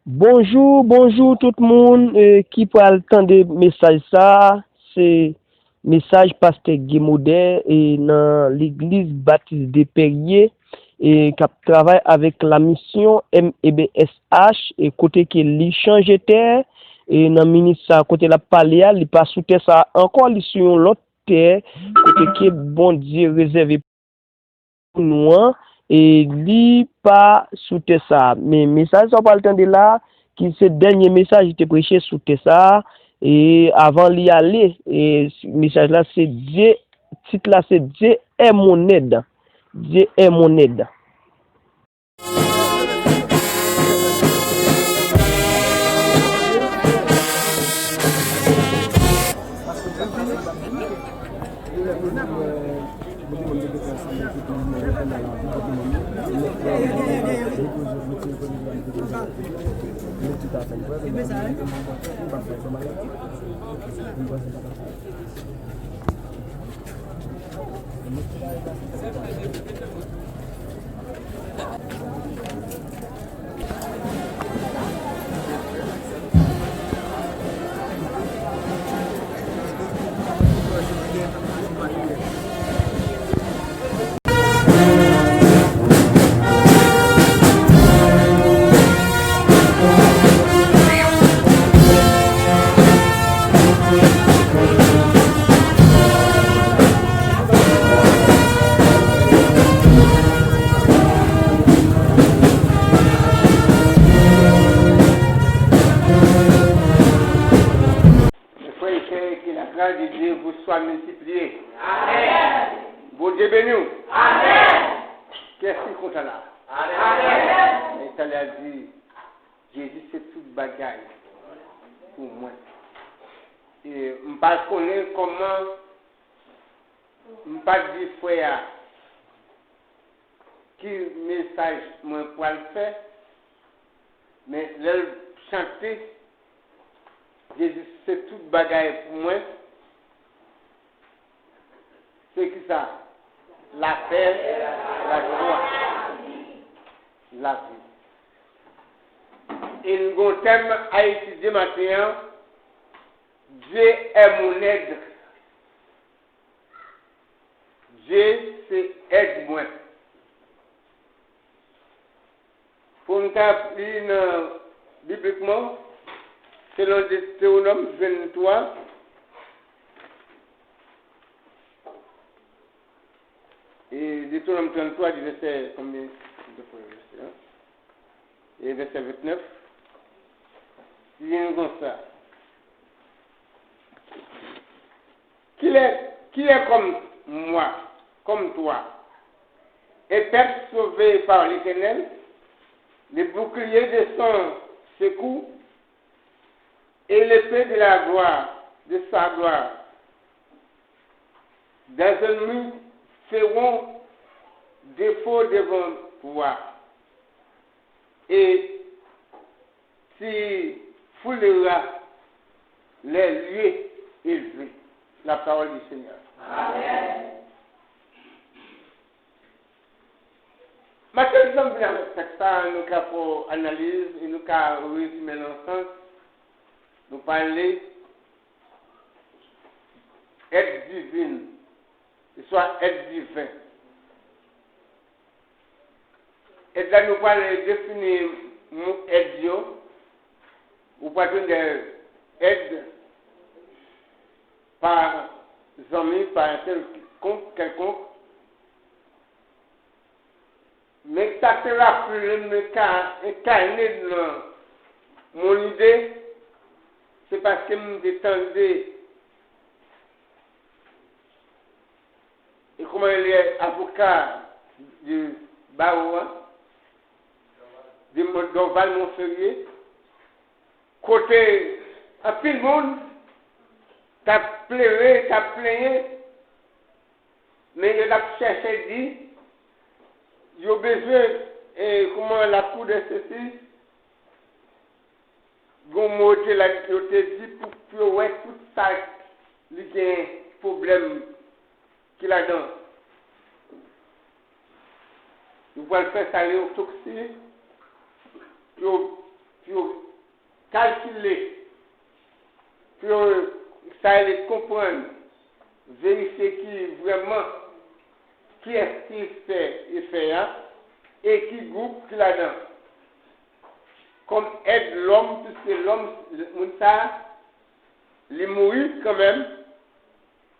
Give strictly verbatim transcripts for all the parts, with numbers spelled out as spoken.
Bonjou, bonjou tout moun, eh, ki pral tande mesaj sa a. Se mesaj pastè Guy Modè, eh, nan legliz batis de Pèrye, eh, k ap travay avèk la misyon M E B S H, eh, kote ke li chanje tè, eh, nan minit sa a, kote l ap pale a, li pa sou tè sa a ankò, li sou yon lòt tè, kote ke Bondye rezève pou nou an, e li pa sou tè sa a. Men mesaj sa w pral tande la, ki se dènye mesaj li te preche sou tè sa a, e avan li ale, e mesaj la se Dieu, tit la se Dieu est mon aide. Dieu est mon aide. Mes frères et sœurs, que la grâce de Dieu vous soit multipliée. Amen. Bondye beni w. Amen. Kiyès ki kontan la? Amen. Talè a di, Jezi se tout bagay pou mwen. E m pa konnen kòman m pa di frè a ki mesaj mwen pral fè, men lè l chante, Jezi se tout bagay pou mwen, se ki sa? Lapè, lajwa, lavi. E n gon tèm a etidye maten an, Dieu est mon aide. Dye se èd mwen. Pou n ka li nan biblikman, selon Detewonòm venntwa, e Detewonòm tranntwa, di vèsè konbyen? Vèsè, an? E vèsè ventnèf, li di nou konsa. Qui est, qui est comme moi, comme toi, un peuple sauvé par l'Éternel, le bouclier de son secours et l'épée de la gloire, de sa gloire. Des ennemis feront défaut devant toi, et tu fouleras les lieux élevés. La parole du Seigneur. Amen. Maten, lè m vin avèk tèks sa, nou ka fè analiz e nou ka rezime l nan sans. Nou pale èd divin, swa èd diven. Èd la, nou pral defini mo èd yo. Ou pral jwenn de èd pa zanmi, pa entèl konk, kèlkonk. Men sa te raple m ka, enkane nan mon ide, se paske m te tande e kòman li ye avoka de bawo a, de Dorval Monferrier, kote anpil moun t ap plere, t ap plenyen, men yo t ap chèche di, yo bezwen, e, kòman, la cour de ceci, gon mo yo te la, yo te di pou, pou yo wè tout sa li gen pwoblèm ki ladan. Yo pral fè sa, yo toksik, yo, yo kalkile, pou yo sa rele konprann, verifye ki vrèman kiyès ki fè efè a e ki gwoup ki ladan. Kòm èd lòm, piske lòm, moun sa a, li mouri kanmenm,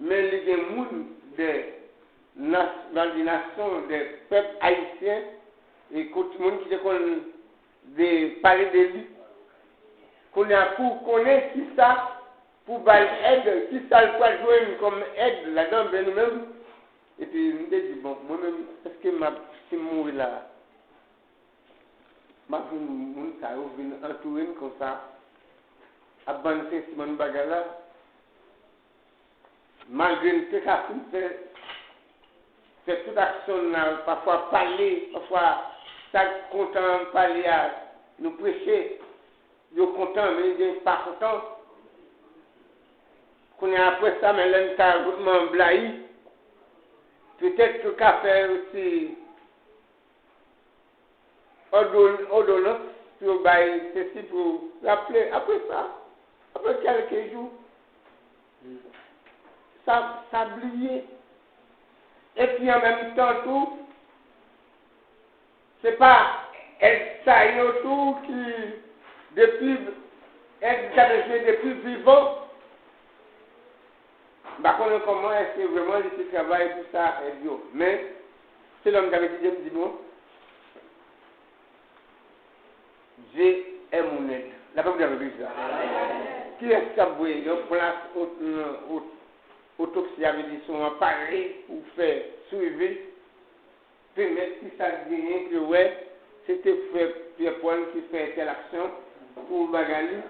men li gen moun de nas-, m a di nasyon, de pèp ayisyen, e kot moun ki te konn de pale de li. Kounye a, pou konnen kisa pou ba l èd, kisa l pral jwenn kòm èd ladan, ben nou menm. Epi m te di, bon, mwen menm, èske m ap, si m mouri la, m ap jwenn moun sa yo vin antoure m konsa, ap ban n sensiman bagay la? Malgre n te ka fin fè, fè tout aksyon n nan, pafwa pale, pafwa sa k kontan pale a, nou preche, yo kontan, men gen pa kontan. Kounye a, apre sa, men lè n ta vrèman blayi, petèt yo ka fè osi òdon-, òdonans pou yo bay sesi, pou yo raple. Apre sa, apre kèlke jou, sa, sa bliye. Epi an menm tan tou, se pa èd sa yo tou ki depi, èd sa bezwen depi vivan. M pa konnen kòman èske vrèman li te travay pou sa èd yo. Men, se lè m t ap etidye, m di, bon, Dieu est mon aide. Lapè pou Dye avèk legliz la. Kiyès k ap voye yon plas ot-, ot-, otopsi a, vle di se yon aparèy pou fè swivi, pèmèt ki sa k genyen ke wè, se te frè Pyè Pòl ki fè tèl aksyon pou bagay li,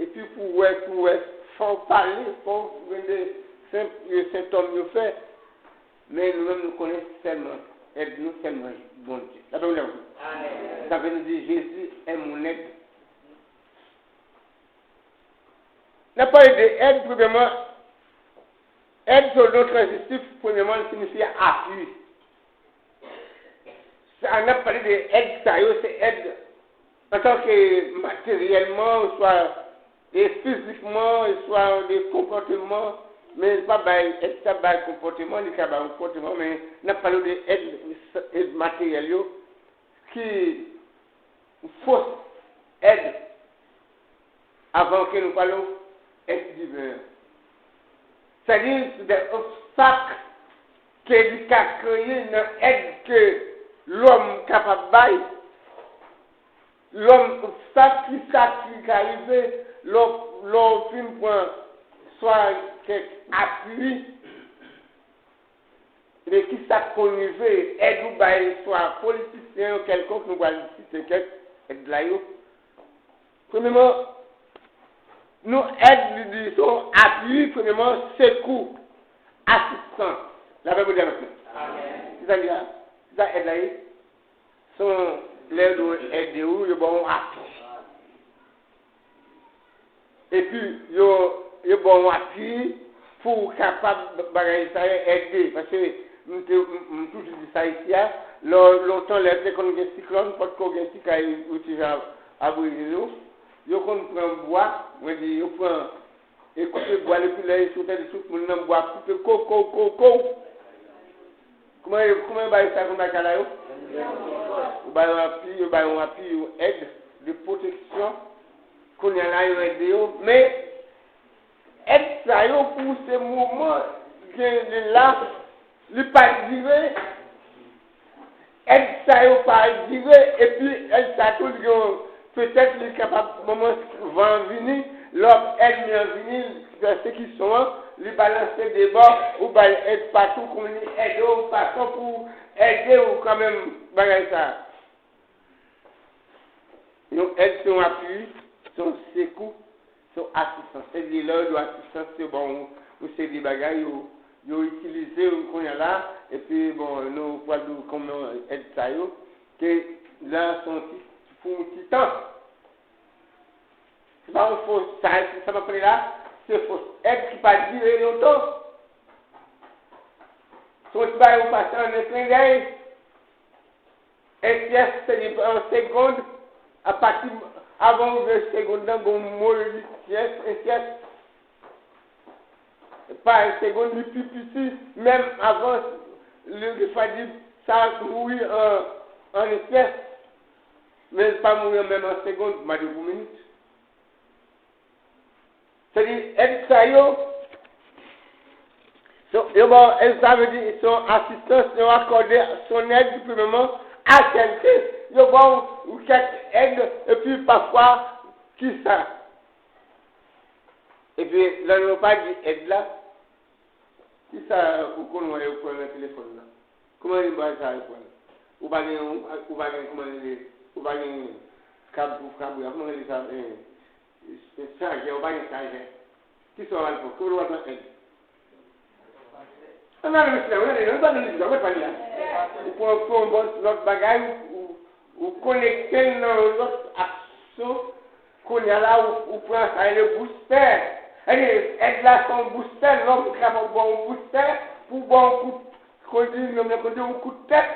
epi pou wè, pou wè, fò w pale, fò w gen de senp-, sentòm yo fè, men nou menm nou konnen sèlman, èd nou sèlman Bondye. Lapè pou Dye avèk nou. Sa vle di, Jésus est mon aide. N ap pale de èd, premyèman, èd se yon non tranzistif, premyèman, li siyifi apui. Sa, n ap pale de èd sa yo, se èd antanke materyèlman, oswa e fizikman, oswa de konpòteman, men li pa bay, èd sa bay konpòteman, li ka bay yon konpòteman, men n ap pale de èd, èd materyèl yo, ki fòs èd avan ke nou pale èd diven an. Sèdi de obstak ke li ka kreye nan èd ke lòm kapab bay. Lòm, sa ki, sa ki ka rive lè w, lè w fin pran swa kèk apui, men ki sa k konn rive, èd ou bay swa politisyen yo kèlkonk, nou pral site kèk èd la yo. Premyèman, nou èd li di se yon apui, premyèman, sekou, asistans. Lapè Bondye avèk nou. Amèn. Ki sa li a? Ki sa èd la ye? Se yon, lè yo ede w, yo ba w yon apui. Epi, yo, yo ba w yon apui pou w kapab bagay sa yo ede. Paske m te, m, m toujou di sa isi a, lò, lontan lè te konn gen siklòn, potko gen ti kay yo te jan abri yo, yo konn pran bwa, mwen di, yo pran e koupe bwa, epi lè yo sot, yo di tout moun nan bwa koupe kou, kou, kou, kou. Kouman yo, kouman yo bay sa konn bay kala yo? Yo bay yon apui, yo bay yon apui, yon èd de pwoteksyon. Kounye a la, yo ede yo. Men, èd sa yo pou se moman, gen li la, li pa dire. Èd sa yo pa dire, epi èd sa tou li gen, petèt li kapab moman van an vini, lè ènmi an vini, pèsekisyon an, li balanse de bò, ou bay èd patou, kounye a li ede w fason pou ede w kanmenm bagay sa. Yon èd se yon apui, se yon sekou, se yon asistans. Sèdi lè yo di w asistans, se bon, yon seri de bagay yo, yo itilize yo kounye a la, epi bon, nou pral di w kòman èd sa yo, ke la se yon ti, pou yon ti tan. Se pa yon fòs, sa, sa m ap pale la, se fòs èd ki pa dire lontan. Se yon ti bagay ou pase an yon klendèy. Esyès se li an segond, apati Avan w rive segonn nan, gen yon mo yo di tyès, en tyès. Parèy segonn, li pi piti, menm avan, li, li fwa di sa mouri an, an en tyès, men li pa mouri an menm an segonn, m a di pou minit. Sètadi, èd sa yo, se, yo ba w, èd sa vle di, se yon asistans, yo akòde, se yon èd, premyèman, a kèlke, yo ba w kèk èd, epi pafwa, kisa? Epi, lè yo pa di èd la, kisa ou konn wè yo pran nan telefòn nan? Kòman li bagay sa yo pran? Ou pa gen, ou pa gen, kòman li rele? Ou pa gen kab pou kabri a, kòman li rele sa? Eh, chajè, ou pa gen chajè. Kisa w al pran? Kote w al pran èd? Ann ale mesye, ann ale, ann pale mesye, ann pale la. Ou pran, pran yon bòs lòt bagay, ou, ou, ou konekte l nan yon lòt aksyon. Kounye a la, ou, ou pran sa rele boustè. Èd la se yon boustè, lòm kapab ba w yon boustè pou ba w yon kout, kondi, lòm nan kondi yon kout tèt.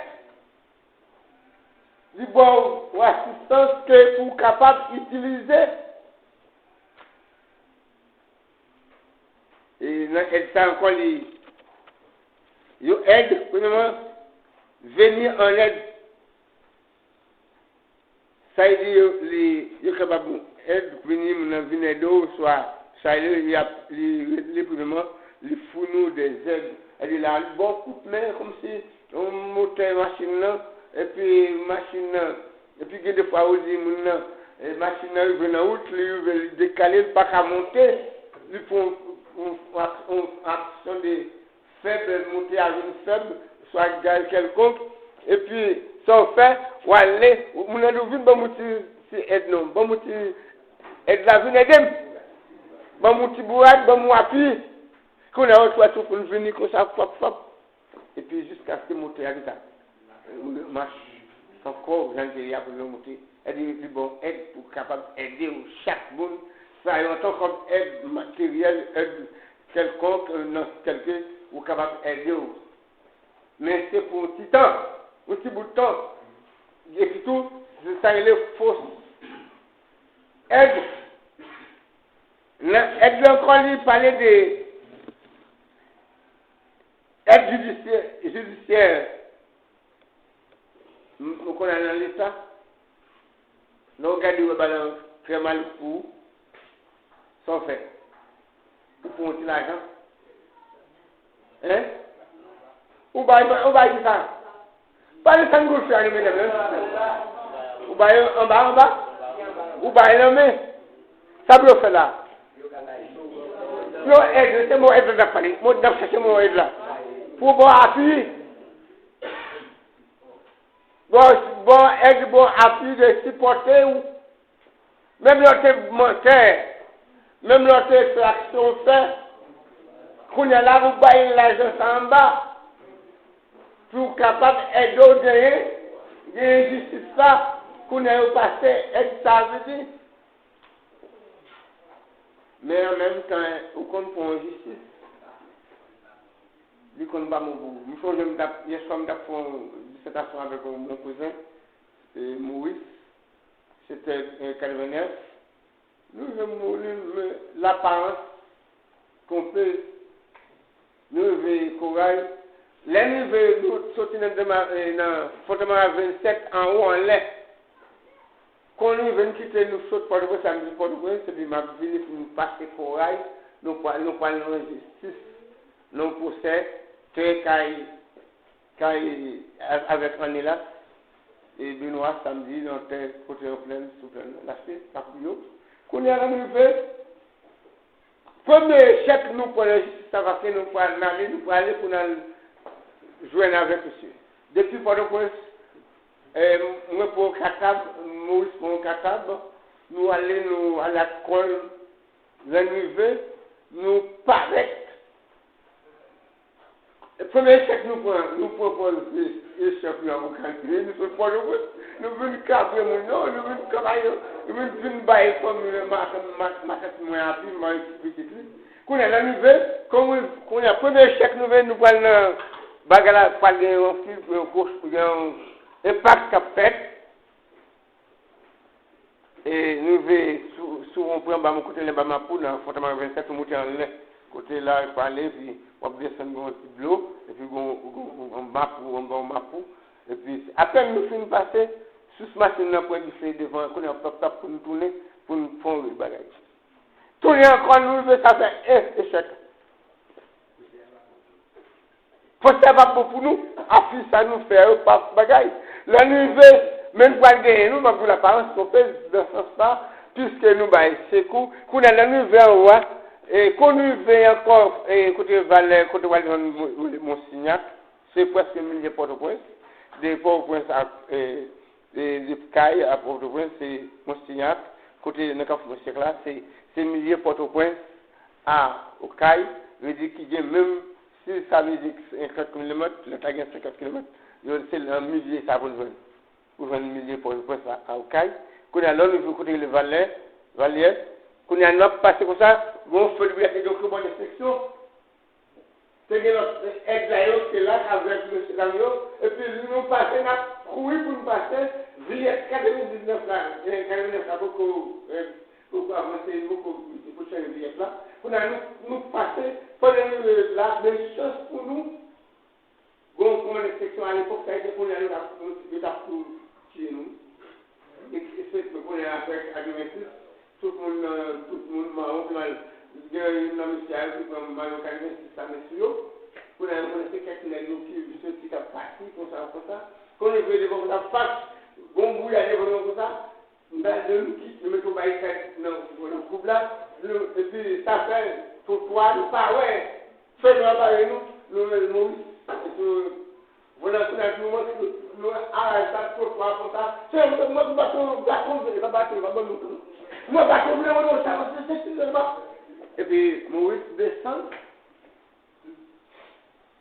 Li ba w yon asistans ke pou w kapab itilize. E nan èd sa ankò, li, yo èd, premyèman, veni an èd. Sa vle di, yo, li, yo kapab èd, vini, moun nan vin ède w, swa sa li, li ap, li, li, premyèman, li founi w dèzèd. Sa vle di la, li ba w kout men, kòmsi yon motè machin nan, epi machin nan, epi gen de fwa ou di moun nan, e, machin nan rive nan wout, li rive, li dekale, li pa ka monte, li pran yon, yon, yon, yon aksyon de fèb, monte a vin fèb, swa gaz kèlkonk, epi sa w fè, w ale, moun nan di w vin ban m yon ti, ti èd non, ban m yon ti èd la, vin ede m. Ban m yon ti bourad, ban m yon api. Kounye a w ap wè tou pou l vini konsa, fwap, fwap. Epi jiskaske motè a gentan mach ankò, jan l te ye a pou l remonte. Èd li, li ba w èd pou kapab ede w chak moun. Sa yo antan kòm èd materyèl, èd kèlkonk, nan kèlke, ou kapab ede w. Men se pou yon ti tan, yon ti bout tan. Epi tou, se sa rele fos èd. Nan èd la ankò, li pale de èd jidisyè, jidisyè. M, m konn al nan leta. Lè w gade, w wè bagay la trè mal pou ou. Sa w fè? Ou pran yon ti lajan. Hein? Ou bay, ou bay kisa? Pa desann goud fè a non, medam, hein? Ou bay anba, anba? Ou bay nan men? Sa pou yo fè la? Yo èd, se mo èd la n ap pale. Mo n ap chèche mo èd la. Pou bon api. Bon, bon èd, bon api de sipòte w. Menm lè w te mantè, menm lè w te fè aksyon w fè, kounye a la pou bay lajan sa anba, pou w kapab ede w genyen, genyen jistis la, kounye a yo pase èd sa vini. Men an menm tan, ou konn pran yon jistis, li konn pa bon pou ou. M sonje m t ap, yè swa m t ap fè yon disètasyon avèk yon bon kouzen, e, Moris, se te, e, katrevennèf. Nou rive Moris, men laparans twonpe. Nou rive Koray. Lè n rive, nou soti nan Dema-, e, nan Fòtèmara vennsèt anwo anlè. Kon n rive, n kite, nou sot Pòtoprens, samdi Pòtoprens, epi m ap vini pou nou pase Koray, nou pral, nou pral nan jistis, nan pwosè, te kay, kay a-, avèk Annelas e Benoît, samdi, nan tè kote yon plèn, sou plèn nan, l achte, pa pou yo. Kounye a, lè n rive, premye echèk nou pran nan jistis la, paske nou pral ale, nou prale pou n al jwenn avèk misye. Depi Pòtoprens, e, mwen pran yon katab, Moris pran yon katab, nou ale, nou ale ak kò l, lè n rive, nou parèt. Premye echèk nou pran, nou pran pòz de, de chèf yo avoka, nou sot Pòtoprens, nou vin kabre moun yo, nou vin kabaye yo, nou vin, vin bay fanmi mwen, ma-, ma-, matant mwen api, mari pitit li. Kounye a, lè n rive, kon, kounye a, premye echèk nou vin, nou pral nan bagay la, pral gen yon fi, yon gwo, gen yon enpak k ap fèt. E nou rive sou, sou wonpwen anba Mapou, kote l anba Mapou, nan Fòtamari vennsèt, ou moute anlè. Kote la, w pale, epi w ap desann, gen yon ti dlo, epi gen yon, gen yon Mapou, anba yon Mapou. Epi, apèn nou fin pase, sous machin nan pran dife devan, kounye a, pap, pap, pou nou tounen, pou nou fè yon bagay. Tounen ankò, nou rive, sa fè e, echèk. Pwosè pa bon pou nou, afiz sa nou fè yo pa bagay. Lè nou rive, men nou pral genyen nou, m ap di w laparans twonpe, nan sans sa, piske nou bay sekou. Kounye a, lè nou rive anwo a, e, kon nou rive ankò, e, kote Valè, kote w al jwenn Mon-, Monsignac, se prèske milye Pòtoprens, de Pòtoprens a, e, de, de kay a Pòtoprens, se Monsignac, kote nan Kafou Monsignac la, se, se milye Pòtoprens a Okay, vle di ki gen menm, si sa vle di senkant kilomèt, lòt la gen senkant kilomèt, yo se nan milye sa pou jwenn. Pou jwenn milye Pòtoprens a, a Okay. Kounye a, lè nou rive kote rele Valè, Valyè, kounye a, n ap pase konsa, gen yon feu de bouillante, gen yon kibòd enspeksyon. Te gen lòt èd la yo, te la, avèk mesye dam yo, epi nou pase, n ap kouri pou n pase, Viyèt katrevendiznèf la, eh, katrevendiznèf la, poko, eh, poko avanse, poko, poko chanje Viyèt la. Kounye a, nou, nou pase, pandan nou rive la, men chans pou nou, bon, kòmandan seksyon alepòk, sa te kounye a, yo t ap, yo t ap tou tiye nou. Espesyalman kounye a apre katrevensis, tout moun nan, tout moun mawon ki mal, gen youn nan mesye a yo ki pran mayo katrevensis la men sou yo. Kounye a yo konnen se kèk nèg yo ki soti k ap pati konsa, konsa. Kon yo vle devan konsa, fak, gon bouya devan yo konsa. M ta di nou ki, nou mete yon barikad nan, nan koub la, nou, epi sa fè twotwa, nou pa wè. Fè nou apare nou, nou, nou, Moris, epi Vwala, kounye a nou, nou, nou aranje sa twotwa konsa. Se mwen, mwen, mwen, baton, baton, pa baton, pa ban nou. Mwen, baton, mwen, mwen, sa, se, se, se, se, se, epi Moris desann.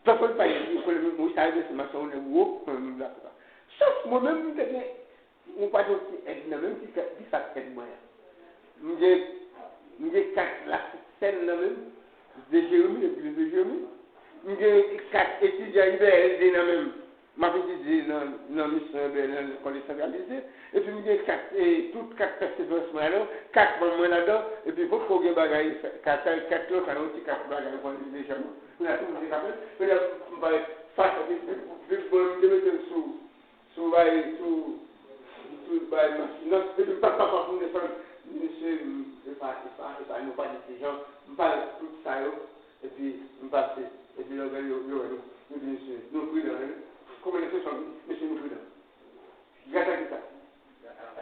Pèsonn pa di, konnen Moris a desann, machin yon nèg wo, konnen moun la konsa. Chans, mwen menm, mwen te gen yon pa t yon ti èd nan menm, ki, ki sa èd mwen an. M gen, m gen kat lasisèn nan men m, de Jeremi, epi de Jeremi. M gen kat etidyan I B L D nan men m. M ap etidye nan, nan misyon I B L D nan lekòl desantralize. Epi m gen kat, e, tout kat pèseverans mwen ladan, kat manm mwen ladan, epi poko gen bagay, kat, kat yo, sa yon ti kat bagay, mwen li deja, non. Kounye a tou moun te ka fè, kounye a m parèt fas, epi, epi, epi, m te mete l sou, sou bay, sou, sou bay machin nan, epi m pa t kapab pou m desann. Mesye, m, e pa, e pa, e pa, nou pa di se jan, m pa tout sa yo, epi m pase, epi lè yo, yo, yo wè nou, yo di, mesye, nou pridan, wi. Kòman mesye, mesye, nou pridan. Gras a kisa?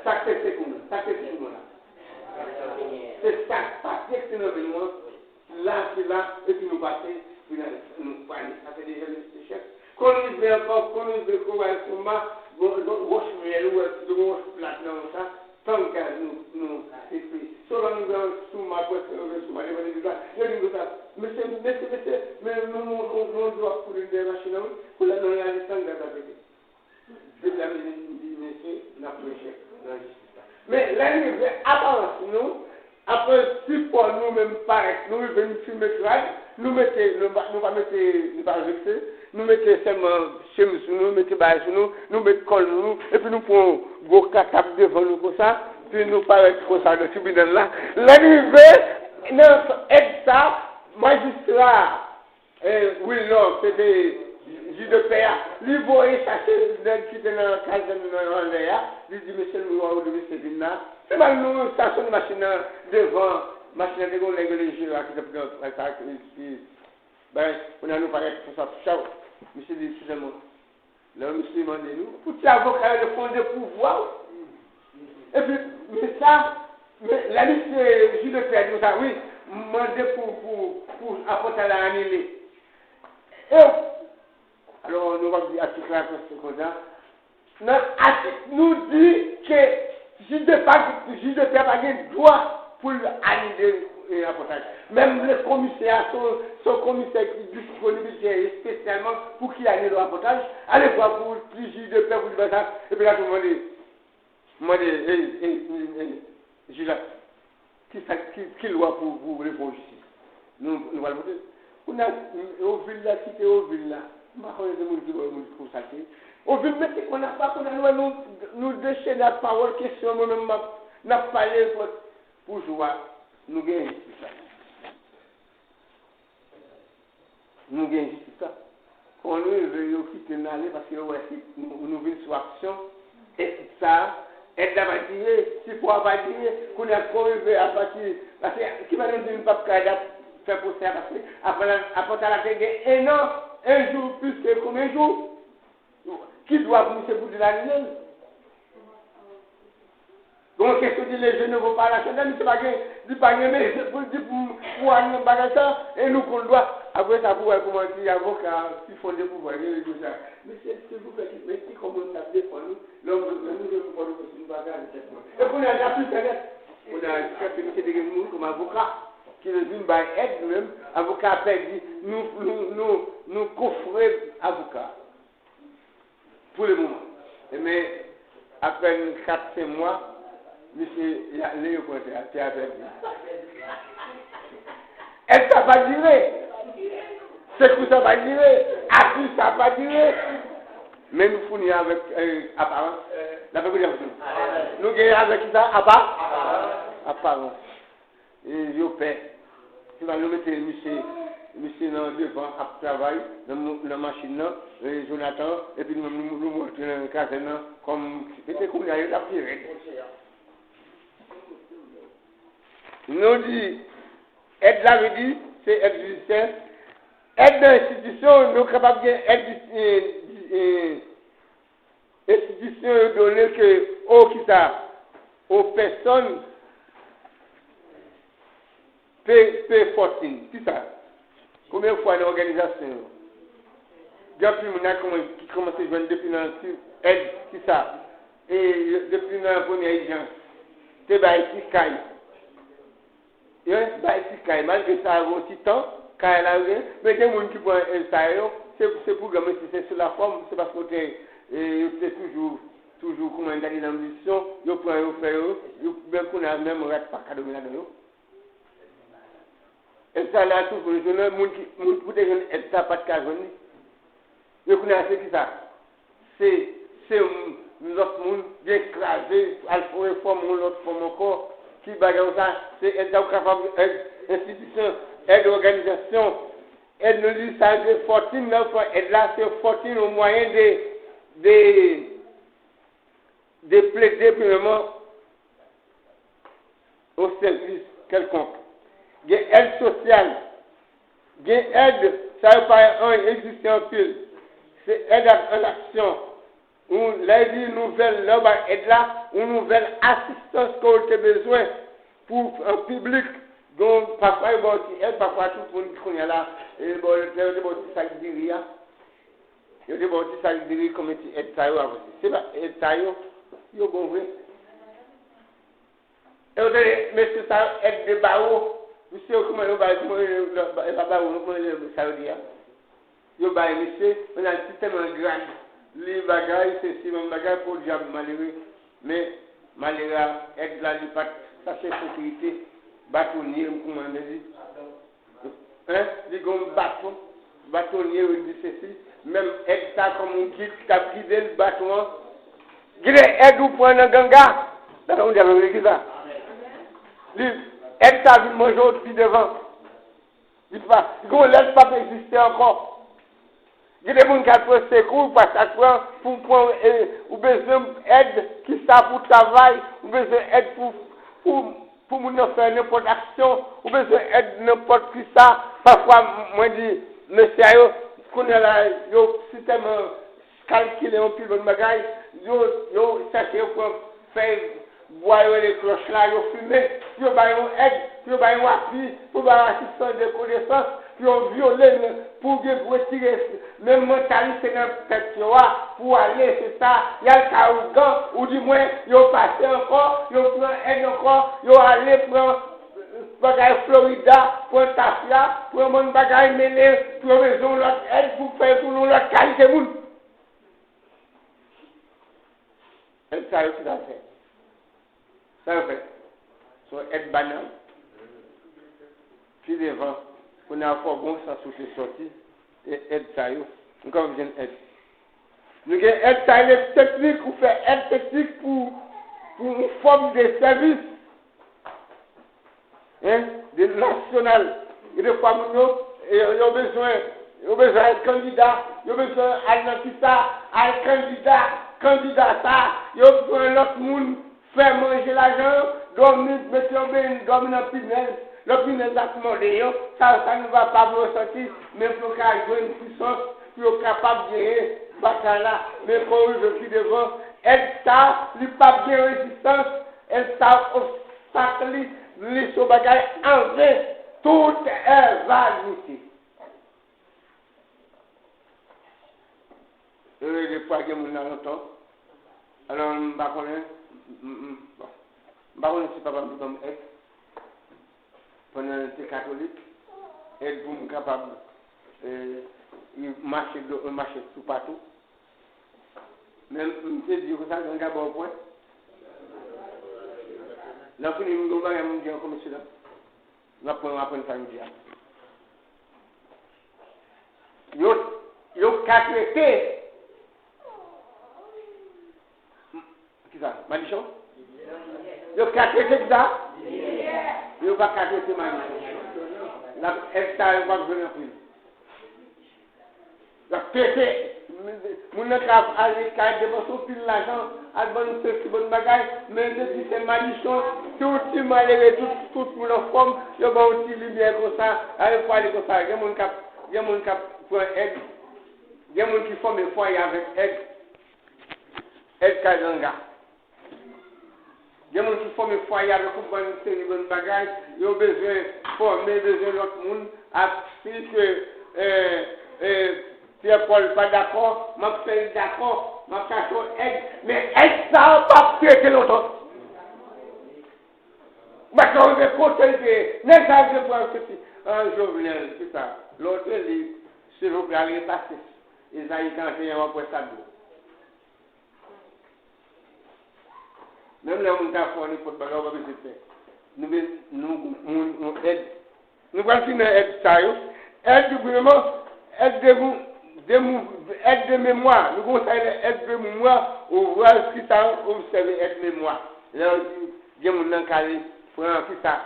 Sa k te sekou nou, sa k te sekou nou la. Se sa, sa k te nan men nou an. La, se la, epi nou pase, epi la, nou pale. Sa fè deja mesye chèf. Kon nou rive ankò, kon nou rive Kowal Souma, gon, gon wòch myèl, ou wè, gon wòch plat nan sa, tann gaz nou, nou, epi, sou la nou rive Souma, prèske nou rive Souma, devan legliz la, yo di nou sa, mesye, mesye, mesye, men nou, nou, nou, nou, nou dlo ap koule dèyè machin nan, wi, koulè nou la desann gaz la pete. Depi la, m di, m di, mesye, n ap pran chèk nan jistis la. Men, lè n rive, aparans nou, apre sipò nou menm parèt, nou rive, nou filme trad, nou mete, nou pa, nou pa mete, nou pa vekse, nou mete sèlman chemiz sou nou, mete bagay sou nou, nou met kòl sou nou, epi nou pran yon gwo katap devan nou konsa, epi nou parèt konsa nan tribinal la. Lè n rive, nan èd sa, majistra a, E, Wilnor, se te jij de pè a. Li voye chache nèg ki te nan kazèn nan anlè a. Li di, mesye, nou wè ou de mesye vin la. Se mal nou estasyone machin nan devan. Machin nan te gen yon nèg rele Jera ki t ap nan sa ki, ki, bay, kounye a nou parèt konsa, chaw. Misye di, eskize mwen. Lè misye mande nou, pou ti avoka yo, yo fè yon depouvwa. Epi, men sa, men lè misye jij de pè di konsa, wi, m mande pou, pou, pou apòt la anile. E, alò, nou p ap di atik la, konsa. Nan atik, nou di ke jij de pè, jij de pè pa gen dwa pou l anile, e, rapòtaj. Menm lè komisè a, se yon, se yon komisè ki disponib, li gen espesyalman pou ki anile rapòtaj, ale vwa pou ti jij de pè pou li bay sa, epi la tou mande, mande, e, e, e, e, jij la, ki sa, ki, ki lwa pou, pou reponn jistis? Nou, nou pral vote. Kounye a, Ovil la, kite Ovil la. M pa konnen de moun ki ba moun ki konsa te. Ovil mete kò nan pa, kounye a nou wè nou, nou dechene ak pawòl, kesyon, mwen menm m ap, N ap pale pou, pou jou a, nou gen jistis la. Nou gen jistis la. Kon nou rive, yo kite n ale paske yo wè si nou, nou vin sou aksyon. E sa, èd la pa dire, sipò a pa dire. Kounye a, kon rive apati, paske ki fè nou di n p ap ka ap fè pwosè a, paske apanta la te gen en an, en jou, plis ke konbyen jou? Ki dwa pou misye pou di l anile l? Gon kesyon di le jeu ne vaut pas la chandelle, misye pa gen, li pa gen bezwen pou l di pou, pou al nan bagay sa, e nou konn dwa. Apre sa, pou wè kòman ti avoka ki fonde pou wè gen rezo sa. Mesye, silvouplè, ki, men ki kòman n t ap defann nou, lè nou jwenn pou Pòtoprens, nou pa gade tèt mwen. E kounye a, n ap plis fè nèt. Kounye a, jiskaske misye te gen moun kòm avoka, ki vin bay èd nou menm, avoka a pèdi, nou, nou, nou, nou kofre avoka. Pou le moman. E men, apèn kat, senk mwa, misye, le yo pran tè a, tè a pèdi. Èd sa pa dire. Sekou sa pa dire. Apui sa pa dire. Men nou founi avèk, eh, aparans. N ap fè kounye a pou nou. Nou genyen avèk ki sa? Apa? Aparans. E yo pè. Finalman, yo mete misye, misye nan devan ap travay, nan mo-, nan machin nan, e Jonathan, epi nou menm, nou, nou monte nan kazèn nan, kòm, e se kounye a, yo t ap pi rèd. Nou di, èd la vle di, se èd jidisyè, èd nan enstitisyon, nou kapab gen èd, e, e, enstitisyon yo donnen ke, o, kisa, o, pèsòn, pe, pe fòtin. Kisa? Konbyen fwa nan òganizasyon yo? Gen anpil moun la kòman-, ki kòmanse jwenn depi nan ti èd, kisa? E depi nan premyè ijans, te bay ti kay. Yo bay ti kay, malgre sa, yon ti tan, kay la yo gen, men gen moun ki pran èd sa yo, se, se pou granmesi, se sou lafòm, se paske yo te, e, yo te toujou, toujou, kòman n ta di, nan misyon, yo pran yo, fè yo, yo, men kounye a, menm rat pa ka dòmi ladan yo. Èd sa la, toujou, jwenn moun ki, moun pou te jwenn èd sa, pa t ka jwenn li. Men kounye a, se kisa? Se, se yon lòt moun vin kraze, al fè yon fòm, yon lòt fòm ankò. Ki bagay sa? Se èd la ou kapab, èd enstitisyon, èd òganizasyon, èd nou di sa, se fòtin nan fè èd la, se fòtin yon mwayen de, de, de plede premyèman yon sèvis kèlkonk. Gen èd sosyal. Gen èd, sa yo pa anyen, egziste anpil. Se èd ak an aksyon. Ou, lè di nouvèl, lè w bay èd la, yon nouvèl asistans ke w te bezwen pou an piblik. Donk, pafwa yo ba w ti èd, pafwa tout moun ki kounye a la, e bon, yo te, yo te ba w ti sak diri a. Yo te ba w ti sak diri kòm ti èd sa yo avanse. Se pa èd sa yo, yo bon vre. E w tande mesye sa yo, èd de bawo. Mesye yo, kòman yo bay, kòman yo, yo, e pa bawo, non, kòman yo, sa yo di a? Yo bay mesye, men al ti tèlman grad, li bagay, se si menm bagay, podyab malere. Men malere a, èd la, li pa t chache sekirite, batonye, kòman yo di? Hein? Li gen yon baton, batonye, yo di sesi, menm èd sa kòm yon gid ki t ap gide l, baton an. Gen de èd ou pran nan ganga, nan yon dyab ki sa. Li, èd sa vin manje w pi devan. Li pa, li gen yon lè l p ap egziste ankò. Gen de moun k al pran sekou, pa sa k pran, pou pran, e, ou bezwen èd, kisa pou travay, ou bezwen èd pou, pou, pou moun nan fè nenpòt aksyon, ou bezwen èd nenpòt kisa. Pafwa, m-, mwen di, mesye a yo, kounye a la, yo si tèlman kalkile yon pil bann bagay, yo, yo chache yo pran fèy bwa yo rele klòch la, yo fimen, pou yo bay yon èd, pou yo bay yon apui, pou yo bay yon asistans de konesans, pou yo vyole, pou gen, pou retire menm mantalite nan tèt yo a, pou ale, se sa, y al kay ougan, oudimwen, yo pase ankò, yo pran èd ankò, yo ale pran bagay Florida, pran tafya, pran bann bagay mele, pou yo bezwen yon lòt èd, pou fè yo tounen yon lòt kalite moun. Èd sa yo ki ta fè. Sa yo fè. Se yon èd banal. Pi devan, kounye a fò gon sans ou te sòti, e èd sa yo. Nou kapab jwenn èd. Nou gen èd sa yo teknik, ou fè èd teknik pou pou yon fòm de sèvis, en, de nasyonal. Gen de fwa moun yo, yo, yo bezwen, yo bezwen al kandida, yo bezwen al nan kisa, al kandida, kandida sa, yo pran lòt moun, fè manje lajan yo, dòmi, mete yo benyen, dòmi nan pinèz, lè pinèz ap mòde yo, sa, sa nou va pa vle santi, men pou yo ka jwenn pisans, pou yo kapab genyen batay la, men kon rive pi devan, èd sa, li p ap gen rezistans, èd sa, obstak li, li se yon bagay anven, tout è vanite. E, defwa gen moun nan lontan. Alò, m pa konnen, m, m, bon. M pa konnen si papa m te ban m èd. Pandan l te katolik, èd pou m kapab, e, mache, do, mache toupatou. Men m te di yo konsa, ganga ba w pwen. Lè fini, m gen yon bagay m di ankò, mesye dam. N ap pran, aprann sa yo di a. Yo, yo ka trete. Kisa? Madichon? Yo ka trete kisa? Yo pa ka trete madichon. L ap, èd sa yo p ap jwenn anpil. L ap trete. Moun nan ka ale, ka depanse anpil lajan, al ban nou sesi, ban nou bagay, men yo di se madichon, tout ti malere, tout, tout moun anfòm, yo ba w ti limyè konsa, ale pou ale konsa. Gen moun k ap, gen moun k ap pran èd, gen moun ki fòme fwaye avèk èd, èd kay ganga. Gen moun ki fòme fwaye avèk yon bann seri bann bagay, yo bezwen fòme, bezwen lòt moun, ap si ke, e, e, Pyè Pòl pa dakò, m ap fè l dakò, m ap chache yon èd, men èd sa a p ap trete lontan. Ou pa t rive kote l te ye, nèg sa a te pran soti, an, Jovenel, se sa, lè w te li, silvouplè, al repase Ezayi trannteyen, w ap wè sa di w. Menm lè moun ta fè w nenpòt bagay, ou pa bezwen pè. Nou be-, nou, moun, nou èd. Nou pral fini nan èd sa yo. Èd, premyèman, èd de mou-, de mou-, èd de memwa. Nou gon sa rele èd de memwa, ouvraj ki ta obsève èd memwa. Lè yo di, gen moun nan k al pran ki sa,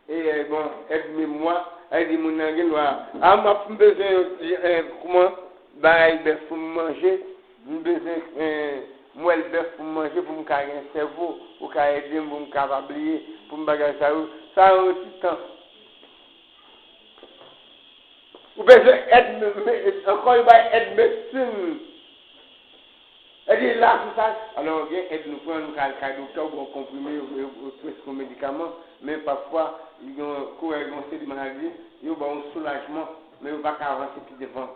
e, bon, èd memwa, sa vle di moun nan gen dwa, a, m ap, m bezwen, e, kòman, bay bèf pou m manje, m bezwen, e, mwèl bèf pou m manje, pou m ka gen sèvo, pou ka ede m, pou m ka pa bliye, pou m bagay sa yo, sa yo ti tan. Ou bezwen èd, me-, me-, ankò yo bay èd medsin. Èd la sou sa. Alò, gen èd nou pran, nou ka al kay doktè, ou ba w konprime, yo, yo, yo preskri w medikaman, men pafwa, gen, kouwè gen yon seri maladi, yo ba w yon soulajman, men yo pa ka avanse pi devan.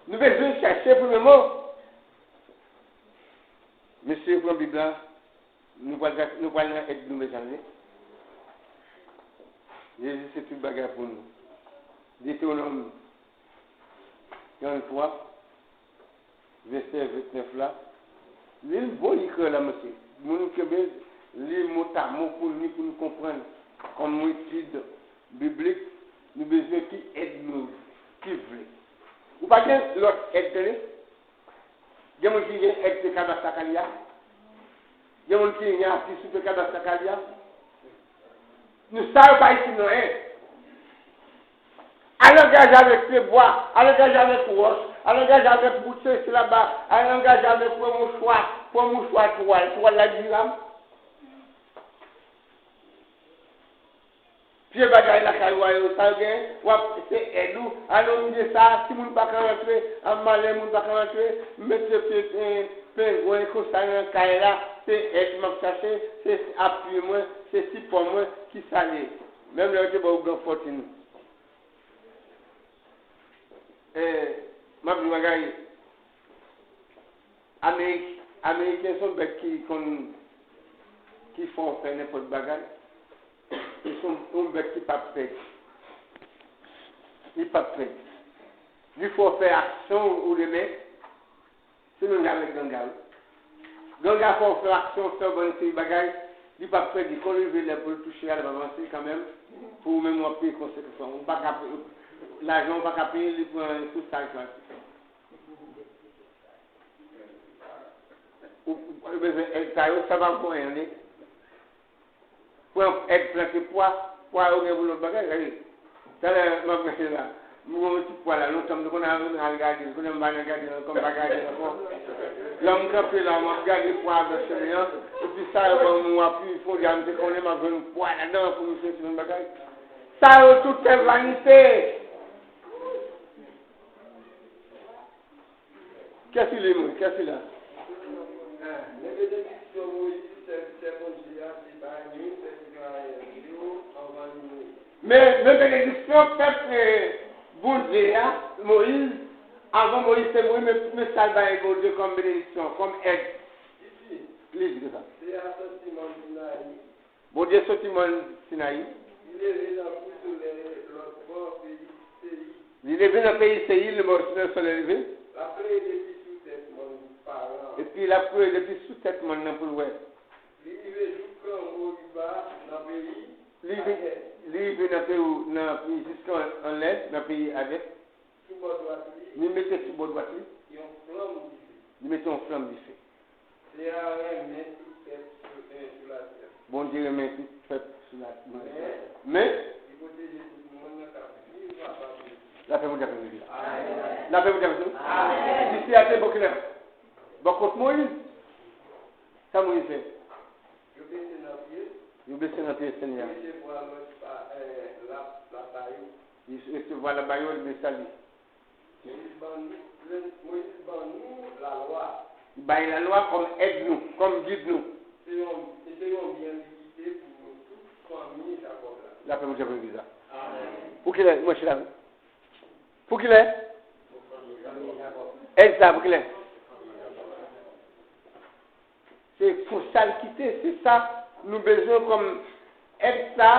Nou bezwen chèche premyèman. Mesye, pran Bib la. Nou pral, nou pral nan èd nou, mezanmi. Jezi se tout bagay pou nou. Detewonòm tranntwa, vèsè ventnèf la. Li bon, li krè la, mesye. Moun kenbe li motamo pou li, pou nou konprann. Kòm yon etid biblik, nou bezwen ki èd nou, ki vle. Ou pa gen lòt èd, tande? Gen moun ki gen èd se kadas lakay li a. Gen moun ki gen api sou kadas lakay li a. Nou sa yo pa itil nou anyen. Al angaje avèk pye bwa, al angaje avèk wòch, al angaje avèk bout sesi laba, al angaje avèk pran mouchwa, pran mouchwa twal, twal la diram. Pye bagay lakay ou a yo, sa yo gen, w ap, se èd ou. Alò, m gen sa, timoun pa ka rantre, an malè moun pa ka rantre, m mete pye, eh, pengwen konsa nan kay la, se èd m ap chache, se apui mwen, se sipò mwen, ki sa l ye? Menm lè yo te ba w gran fòtin. Eh, m ap di w bagay, Amerik-, Ameriken se yon bèt ki konn, ki fè w fè nenpòt bagay. E se yon, yon bèt ki p ap pèdi. Li p ap pèdi. Li fè w fè aksyon ou demen. Se menm jan avèk ganga, wi. Ganga fè w fè aksyon, fè w bann seri bagay. Li p ap pèdi. Kon rive lè pou l touche a, l ap avanse kanmenm. Pou ou menm, w ap peye konsekans lan. Ou pa ka peye, lajan ou pa ka peye, li pran tout sa l pran. Ou, ou bezwen èd sa yo, sa pa bon anyen, li. Pran èd plante pwa, pwa yo gen pou lòt bagay, gade. Talè m ap gade la, m wè yon ti pwa la, lontan m te konn al, al gade l, kounye a m pa nan gade l ankò, m pa gade l ankò. Lè m kanpe la, m ap gade pwa a nan chemen an, epi sa yo ban m yon apui, fon dja m te konnen m ap jwenn pwa ladan pou m fè ti yon bagay. Sa yo tout se vanite. Kiyès ki li, mwen? Kiyès ki la? Men benediksyon Moyiz, sèvitè Bondye a, te bay nou, sèvitè a, yo, anvan li mouri. Men, men benediksyon pèp, eh, Bondye a, Moyiz, avan Moyiz te mouri, men, men sa l bay Bondye kòm benediksyon, kòm èd. Li di, li di konsa. Se a soti mòn Sinayi, Bondye soti mòn Sinayi. Li leve nan kou solèy lòt bò peyi Seyi. Li leve nan peyi Seyi, lè bò nan solèy leve. L ap plede depi sou tèt mòn Paran. Epi l ap plede depi sou tèt mòn nan pou l wè. Li rive jouk Moriba nan peyi Li rive, Adè. Li rive nan peyi, nan peyi, jiska anlè, nan peyi Adè. Sou bò dwat li, li mete sou bò dwat li, yon flanm dife. Li mete yon flanm dife. Seyè a renmen tout pèp sou, eh, sou latè. Bondye renmen tout pèp sou latè. Men, men, li pwoteje tout moun k ap viv anba bondye. Lapè Bondye avè nou. Amèn. Lapè Bondye avè nou. Amèn. Disi a te bò kilè? Bò kot Moyiz. Sa Moyiz fè? Yo bese nan pye. Yo bese nan pye Senyè a. Yo resevwa lòd pa, eh, lap, lap ba yo. Li resevwa lap ba yo, li bese li. Moyiz ban nou, Moyiz ban nou lalwa. Li bay lalwa kòm èd nou, kòm gid nou. Se yon, se yon byen li kite pou nou tout fanmi Jakòb la. Lapè Bondye avè legliz la. Amèn. Pou kilè? Mwen chita. Pou kilè? Èd sa pou kilè? Se pou sa l kite, se sa nou bezwen kòm èd sa,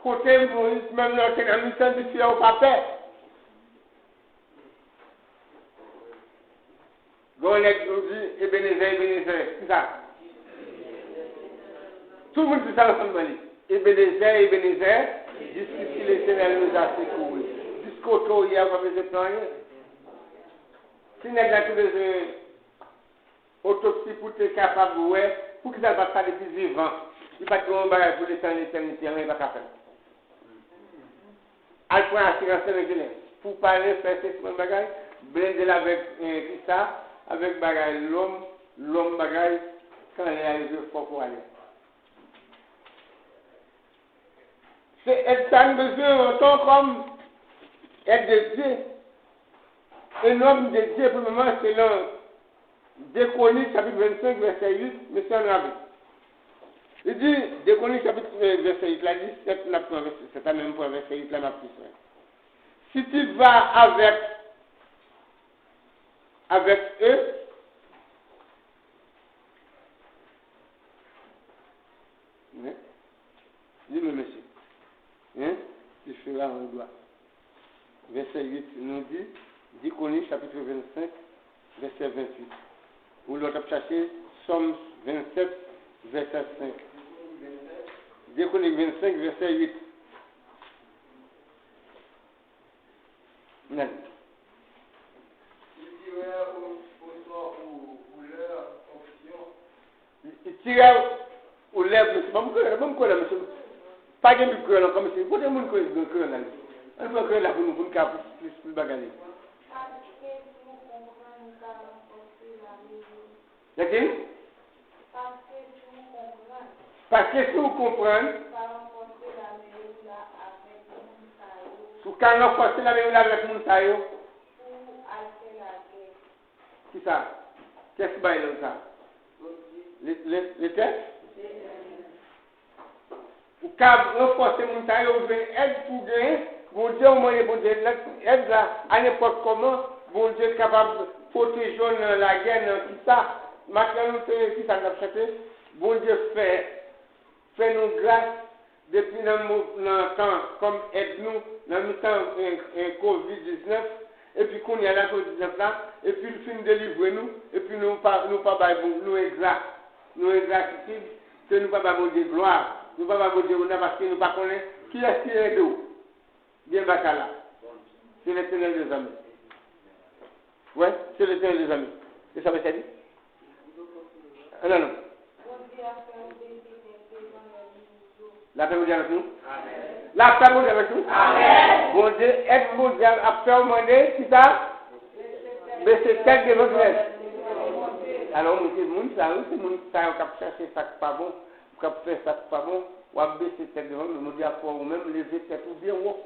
kote Moyiz menm lè w te nan mitan dife a, ou pa pè. Gon nèg nou di, Ebenezè, Ebenezè, ki sa? Tout moun di sa ansanm nan li. Ebenezè, Ebenezè, jusqu'ici l'Éternel nous a secourus. Jis kote w ye a, ou pa bezwen fè anyen. Si nèg la te bezwen otopsi pou te kapab wè poukisa l pa t sa depi vivan. Li pa t gen yon bagay pou l etan letènite, anyen pa ka fè l. Al pran asirans nan kilè. Pou pale, fè se swen bagay, blende l avèk, eh, kisa, avèk bagay lòm, lòm bagay, kan lè a rive fòk ou ale. Se èd sa nou bezwen antan kòm èd de Dye. E nòm de Dye, premyèman, se nan de Kwonik, chapit vennsenk, vèsè uit, mesye ann rale. Li di, de Kwonik, chapit, eh, vèsè uit la, disèt, n ap pran vèsè sèt la, men m pran vèsè uit la, m ap pi swen. Si tu vas avec, avec eux, Hein? Li menm mesye. Hein? Li fera un doigt. Vèsè uit, nou di, de Kwonik, chapit vennsenk, vèsè venntuit. Ou lè w t ap chache, Sòm vennsèt, vèsè senk. De Kwonik vennsenk, vèsè uit. Nan. Li tirè ou, oswa ou, ou lè fonksyon. Li tirè ou lè, mesye, ban m kwè, ban m kwè la, mesye. Pa gen lib kreyòl ankò, mesye. Kote moun kreyòl, kreyòl la, mesye? Ann pran kreyòl la pou nou, pou nou ka plis, plis bagay li. Paske si ou konprann, ou ka ranfòse lameri. Gade. Paske si ou konprann. Paske si ou konprann. Ou ka ranfòse lameri w la avèk moun sa yo. Ou ka ranfòse lameri w la avèk moun sa yo. Pou al fè lagè. Kisa? Kiyès ki bay lòd sa? Bondye. Le, le, Letè-, Letènèl. Ou ka ranfòse moun sa yo, ou jwenn èd pou w genyen. Bondye, ou mande Bondye èd la, a nenpòt kòman, Bondye kapab pwoteje w nan lagè, nan kisa. Maten nou te, kisa n ap chante? Bondye fè, fè nou gras depi nan mo-, nan tan kòm èd nou, nan mitan, eh, eh, kovid diznèf, epi kounye a nan kovid diznèf la, epi l fin delivre nou, epi nou pa, nou pa bay Bon-, nou engra, nou engratitid, ke nou pa ba Bondye glwa, nou pa ba Bondye onè paske nou pa konnen kiyès ki ede w gen batay la. Se Letènèl dèzame. Wi, se Letènèl dèzame. Se sa mesye a di? Ann ale. Lapè Bondye avèk nou. Lapè Bondye avèk nou. Bondye, èd Bondye ap fè w mande, kisa? Bese tèt devan Bondye. Alò, moun, se moun sa yo, se moun sa yo k ap chache sa k pa bon, k ap fè sa k pa bon, w ap bese tèt devan, men Bondye ap fè w menm leve tèt ou byen wo.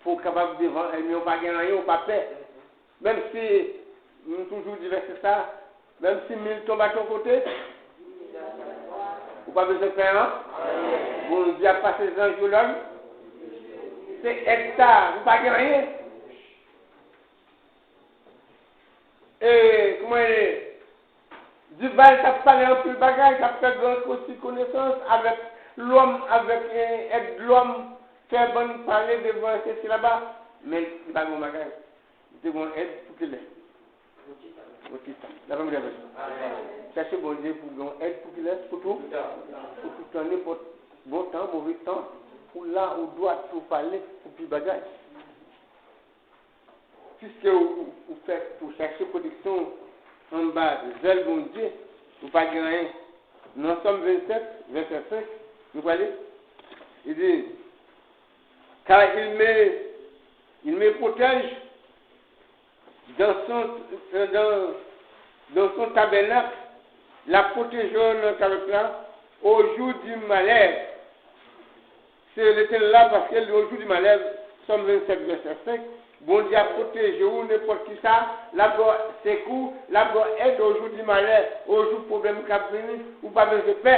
Pou w kapab devan ènmi w, pa gen anyen, ou pa pè. Menm si, m toujou di vèsè sa, menm si mil tonbe a ton kote, ou pa bezwen pè an. Bondye ap pase zanj yo lòd. Se èd sa, ou pa gen anyen. E, kòman e? Dival t ap pale anpil bagay, t ap fè gran kosi konesans avèk lòm, avèk, eh, èd lòm, fè bann pale devan sesi laba, men li pa gen yon bagay. Li te gen yon èd pou kilè? Yon ti tan. Lapè Bondye avèk nou. Chèche Bondye pou gen yon èd pou kilè? Pou tou. Pou tout tan, nenpòt bon tan, move tan, ou la, ou dwat, ou pale, pou pi bagay. Piske ou, ou, ou fè, ou chache pwoteksyon anba zèl Bondye, ou pa gen anyen. Nan Sòm vennsenk, vèsè senk, nou prale, li di, Car il me, il me protège dans son, dans, dans son tabernacle, l ap pwoteje w nan tabènak la, au jour du malheur. Se Letènèl la, paske li, au jour du malheur, Sòm vennsenk, vèsè senk, Bondye ap pwoteje w nenpòt ki sa, l ap ba w sekou, l ap ba w èd au jour du malheur, au jour pwoblèm k ap vini, ou pa bezwen pè.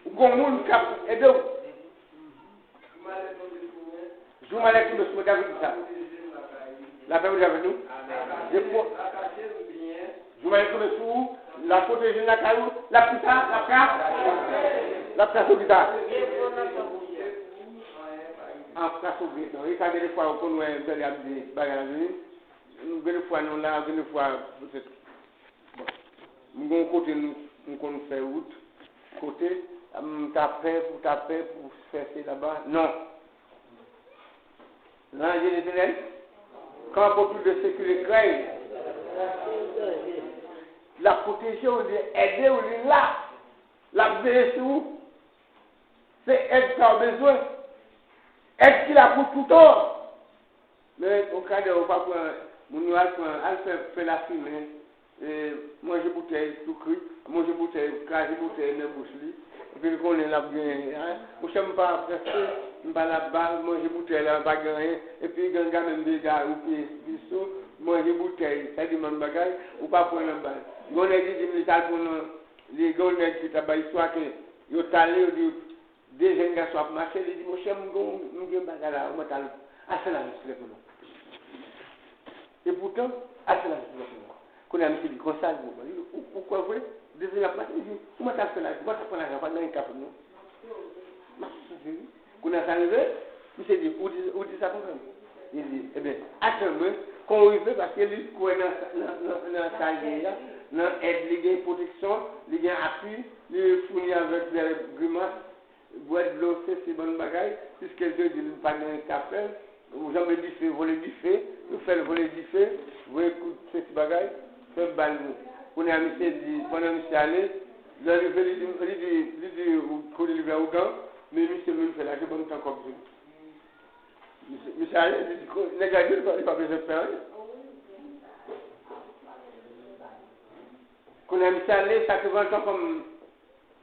Ou gon moun k ap ede w. Jou malè tonbe sou mwen, David di sa. Lapè Bondye avèk nou. Depi jou malè tonbe sou ou, l ap pwoteje l lakay ou, l ap fè sa, l ap ka, l ap ka sou ki sa. An ka sou byen. E sa gen de fwa ou konn wè bèl y ap di bagay la vini. Gen de fwa nou la, gen de fwa poutèt. Bon, m gon kote nou, m konn fè wout, kote, m ta pè pou, ta pè pou fè se laba. Non. L'ange de l'Éternel campe autour de ceux qui le craignent. L ap pwoteje w, li ede w, li la. L ap veye sou ou. Se èd sa w bezwen. Èd ki la pou toutan. Men, yon kadè, ou pa pran, moun yo al pran, al fè, fè lafimen, e, manje boutèy tou kri, manje boutèy, kraze boutèy nan bouch li, epi l konnen l ap gen, en, monchè, m pa prèske, m pa la ba, manje boutèy la, pa gen anyen, epi ganga menm dega, ou pye piso, manje boutèy, sa di bann bagay, ou pa pran nan bal. Gon nèg ki di m li t al pran nan, li, gon nèg ki t ap bay istwa ke yo t ale, yo di, de jèn gason ap mache, li di, monchè, m gon, m gen bagay la, ou mèt al, al fè lajistis pou nou. Epoutan, al fè lajistis pou nou. Kounye a, misye di, konsa, li di, ou, ou kwè vre? De jèn ap mache, li di, ou mèt al fè lajistis, ou mèt al pran lajan, pa gen anyen k ka fèt, non. M ap sezi, wi. Kounye a, sa rive, misye di, ou di, ou di sa konsa? Li di, ebyen, atann mwen, kan w rive, paske li kwè nan, nan, nan, nan sa l genyen an, nan èd li gen, pwoteksyon, li gen apui, li founi avèk de grimas, bwè dlo, sesi bann bagay, piske l te di l pa gen anyen k ap fè l, ou janbe dife, vole dife, yo fè l vole dife, voye kout sesi bagay, fè bal. Kounye a, misye di, pandan misye ale, lè l rive, li di, li di, li di, kote li vè ougan, men misye menm fè l aje, ban m tan kòb tou. Misye, misye ale, li di, ko-, nèg la di, li pa, li pa bezwen fè anyen. Kounye a, misye ale, sa te pran tan kòm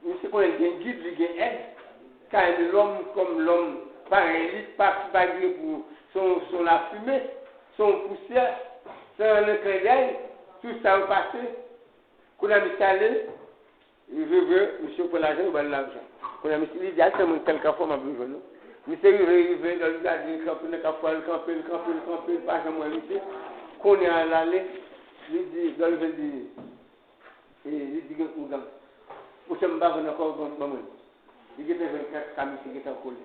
Misye konnen l gen gid, li gen èd. Kay lòm kòm lòm parèy li, pa ki pa vire pou se yon, se yon lafimen, se yon pousyè, se yon klendèy, tout sa yo pase. Kounye a misye ale, rive vre, misye pran lajan, yo ba l lajan. Kounye a misye, li di, al tann mwen tèl kafwa, m ap vin jwenn ou. Misye rive, rive, lè l gade, kanpe nan kafwa, l kanpe, l kanpe, l kanpe, l pa janm wè misye. Kounye a l ale, li di, lè l rive, l di, E li di gen ougan. Monchè, m pa vann ankò, ban, ban mwen. Li gentan jwenn kat ka misye gentan kole.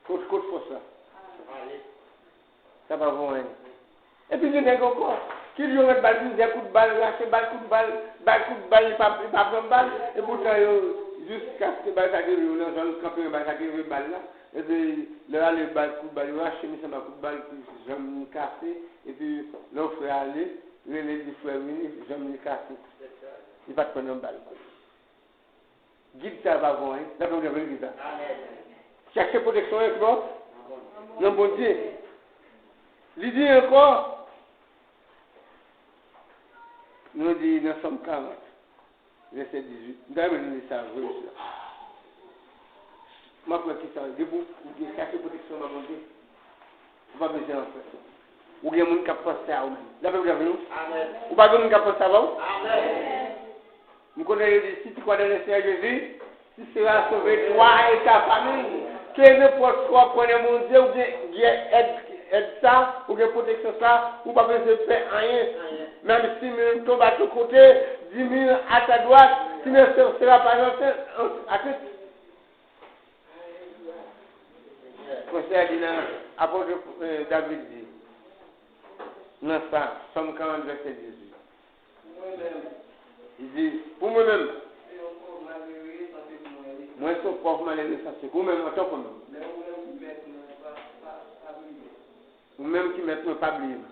Kot, kot fòs la? Sa pa vo anyen. Epi gen nèg ankò ki di yo mèt ba l plizyè kout bal, rache bal, kout bal, bal, kout bal, li pa, li pa pran bal. Epoutan yo, jiskaske bal sa te rive yo nan zòn kanpe, bal sa te rive bal la. Epi lè yo ale bal, kout bal, yo rache misye anba kout bal, ki janm kase. Epi lè yo fè ale, Rele, di frè vini, janm li kase. Li pa t pran nan bal. Gid sa pa bon, wi. Lapè Bondye avè l, gid sa. Chache pwoteksyon, wi, frè. Nan Bondye. Li di ankò, nou di nan Sòm karant, vèsè dizuit. M ta renmen nou li sa vre, mesye. M ap wè ki sa, depi w, ou gen chache pwoteksyon nan Bondye. Ou pa bezwen anfè. Ou gen moun k ap panse a ou menm. Lapè Bondye avè nou. Amèn. Ou pa gen moun k ap panse a ou? Amèn. M konnen yo di, si tu crois dans le Seigneur Jésus, tu seras sauvé, toi et ta famille. Ke nenpòt sa w ap kwè nan Bondye, ou gen, gen èd, èd sa, ou gen pwoteksyon sa, ou pa bezwen pè anyen. Anyen. Menm si mil tonbe a tout kote, dix mille à ta droite, tu ne seras pas atteint. Frè a di nan, apot, eh, David di, nan sa, Sòm karant, vèsè dizuit. Li di, pou mwen menm, mwen se yon pòv malere sanse kou mwen, antanke mwen. Ou menm ki mèt mwen, pa bliye m.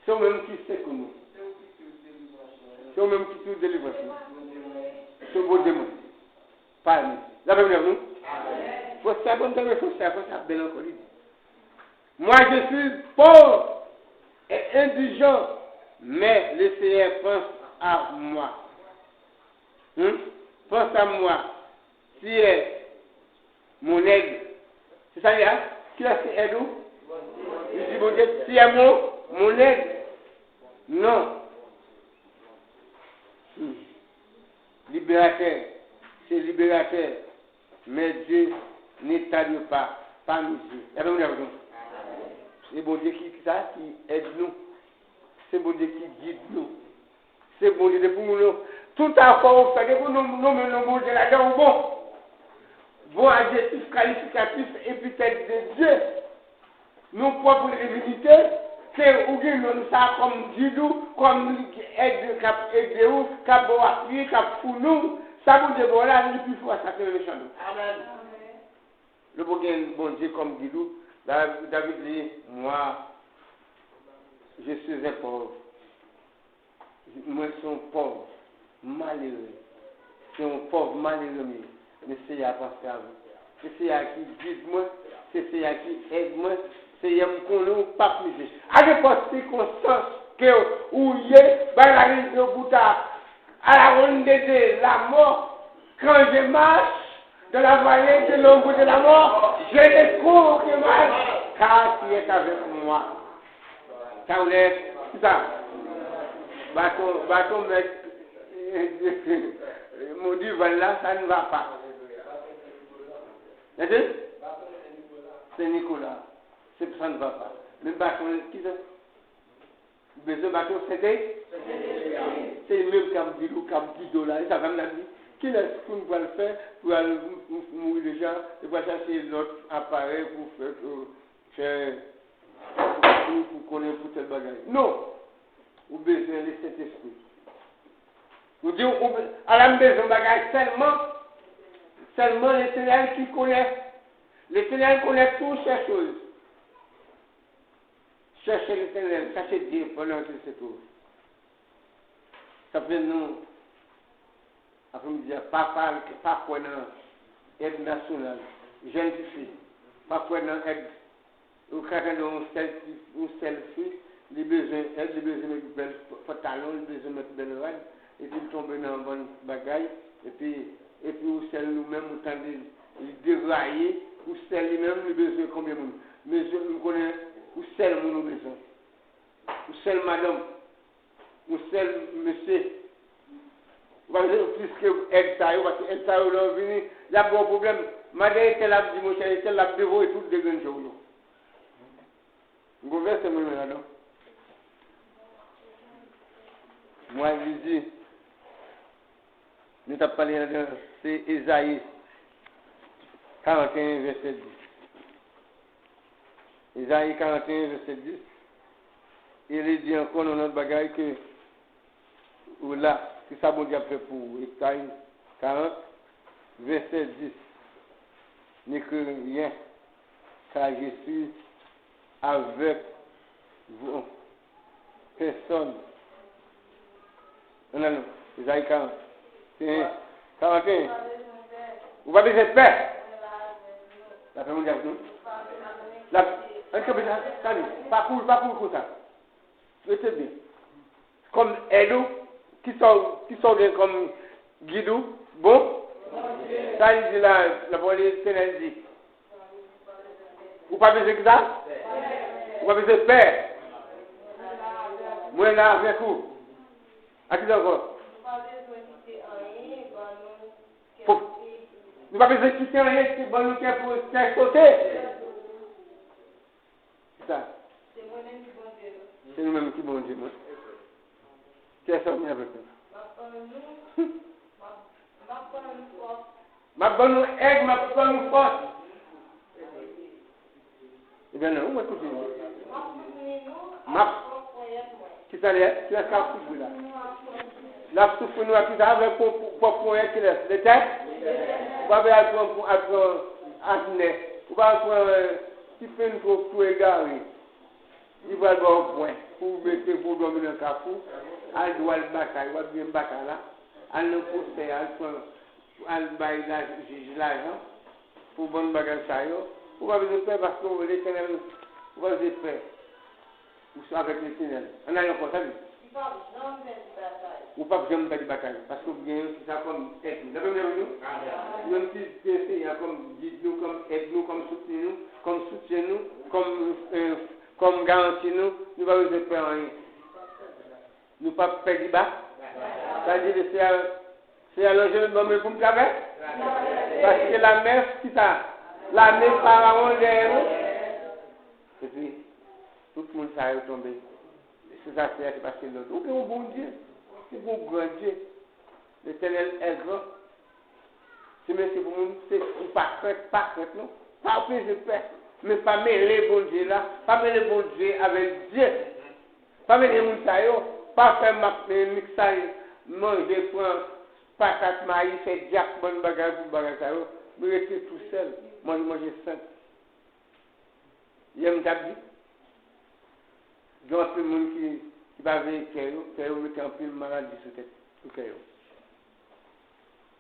Se ou menm ki sekou mwen. Se ou menm ki sous delivrans mwen. Se Bondye mwen. Pa nou. Lapè Bondye avè nou. Frè sa, bon, tande frè sa, frè sa bèl ankò, li di, moi, je suis pauvre et indigent, mais le Seigneur pense à moi. Hmm? Pense à moi. Tu es mon aide. Se sa li a? Kilès ki èd ou? Li di, Bondye, tu es mon, mon aide. Non. Hmm. Libérateur, c'est libérateur. Mais Dieu ne tarde pas, pa mizye. Lapè Bondye avè nou. Se Bondye ki, ki sa, ki èd nou. Se Bondye ki gid nou. Se Bondye, depi moun yo, tout afè w fè, depi w nonmen non Bondye ladan, ou bon. Bon adjektif kalifikatif, epitèt de Dye. Nou pwòp divinite, ke ou gen nonm sa kòm gid ou, kòm èd k ap ede ou, k ap ba w apui, k ap founi w. Sa Bondye ba w la, li pi fò sa ke mechan yo. Amèn. Lè w gen Bondye kòm gid ou, Da-, David di, moi, je suis un pauvre. Mwen se yon pòv malere. Se yon pòv malere m ye. Men Seyè a panse a mwen. Se Seyè a ki gid mwen. Se Seyè a ki èd mwen. Seyè, m konnen ou p ap mizye. A nenpòt sikonstans ke ou ye, bay la rive ou ta à la ronde de la mort, quand je marche dans la vallée de l'ombre de la mort, je ne craindrai rien, car tu es avec moi. Sa w lè, ki sa? Baton, baton mèt, mon divan la, ça ne va pas. Tande? Sen Nikola, se ça ne va pas. Men baton, ki sa? Ou bezwen baton Sentespri? Se li menm k ap gide w, k ap gide w la. E sa, sa m ap di, kilès pou n pral fè pou al m-, m-, mouri deja, e pral chache lòt aparèy pou fè, pou fè, pou, pou konnen pou tèl bagay. Non! Ou bezwen le Sentespri. Ou di, ou be-, ala m bezwen bagay sèlman, sèlman Letènèl ki konnen. Letènèl konnen tout ces choses. Cherchez l'Éternel, cherchez Dieu pendant qu'il se trouve. Sa fè nou, aprèmidi a, pa, pa, pa kwè nan èd nasyonal. Jèn tifi, pa kwè nan èd. Ou ka tande yon sèl ti, yon sèl fi, li bezwen èd, li bezwen met bèl pantalon, li bezwen met bèl rad, epi l tonbe nan bann bagay, epi, epi ou sèl ou menm, ou tande li deraye, ou sèl li menm, li bezwen konbyen moun? Mesye, m konnen ou sèl moun ou bezwen. Yon sèl madanm, yon sèl mesye. Ou pa bezwen plis ke èd sa yo, paske èd sa yo, lè yo vini, y ap ba w pwoblèm. Madan entèl ap di, monchè, entèl ap devore tout de grenn je w yo. M gon vèsè mwen renmen ladan. Mwen li di, nou t ap pale ladan, se Ezayi karant e en, vèsè dis. Ezayi karant e en, vèsè dis. E li di ankò yon lòt bagay ke, ou la, ki sa Bondye ap fè pou ou. Ezayi karant, vèsè dis. Ne crains rien, car je suis avec vous. Pèsòn. Ann ale non. Ezayi karant. Se karanteyen. Ou pa bezwen pè. Lapè Bondye avèk nou. Lap, ann kanpe la. Tande. Pa kouri, pa kouri konsa. Rete byen. Kòm èd ou, kisa w, kisa w gen kòm gid ou? Bon? Sa li di la, lapawòl Letènèl di. Ou pa bezwen kisa? Ou pa bezwen pè. Mwen la avèk ou. A kisa ankò? Fò, nou pa bezwen kite anyen ki ban nou kè pou kè sote. Kisa? Se nou menm ki Bondye nou. Kiyès sa w gen avèk nou? M ap ban nou èg, m ap ban nou fòs. Ebyen non, ou mwen koute. M ap, kisa l ye? Kilès k ap soufri la? L ap soufri nou ak kisa? Avèk pwòp ponyèt kilès? Letè? Ou pa vle al pran, al pran atnè. Ou pa al pran, eh, ti fen twòp tou egare. Li pral ba w pwen pou w mete pou w dòmi nan kafou. Al dwal batay, w ap gen batay la. Al nan pwosè, al pran, al bay la, jij lajan pou bann bagay sa yo. Ou pa bezwen pè paske w Letènèl, ou pa bezwen pè. Ou se avèk Letènèl. Ann ale ankò, sa di. Ou p ap janm pèdi batay. Ou p ap janm pèdi batay. Paske w gen yon ki sa kòm èd nou. Dapre m, nou menm ki gen Senyè a kòm gid nou, kòm èd nou, kòm soutni nou, kòm soutyen nou, kòm, eh, kòm garanti nou, nou pa bezwen pè anyen. Nou p ap pèdi ba. Sa di le Senyè, Senyè lonje men ban mwen pou m travèse. Paske lame, kisa? Lame Farawon dèyè nou. Epi, tout moun sa yo tonbe. Se sa se, se paske lòd. Ou gen yon Bondye. Ou gen yon gran Dye. Letènèl è gran. Se mesye pou moun, se ou pa krent, pa krent non. Pa bezwen pè. Men pa mele Bondye la. Pa mele Bondye avèk Dye. Pa mele moun sa yo. Pa fè m ap miksay manje, pran patat, mayi, fè dyak, bann bagay pou bagay sa yo. Mwen rete tousèl. Manje, manje senp. Yè m t ap di, gen anpil moun ki, ki pa veye kè yo, kè yo mete anpil maladi sou tèt, sou kè yo.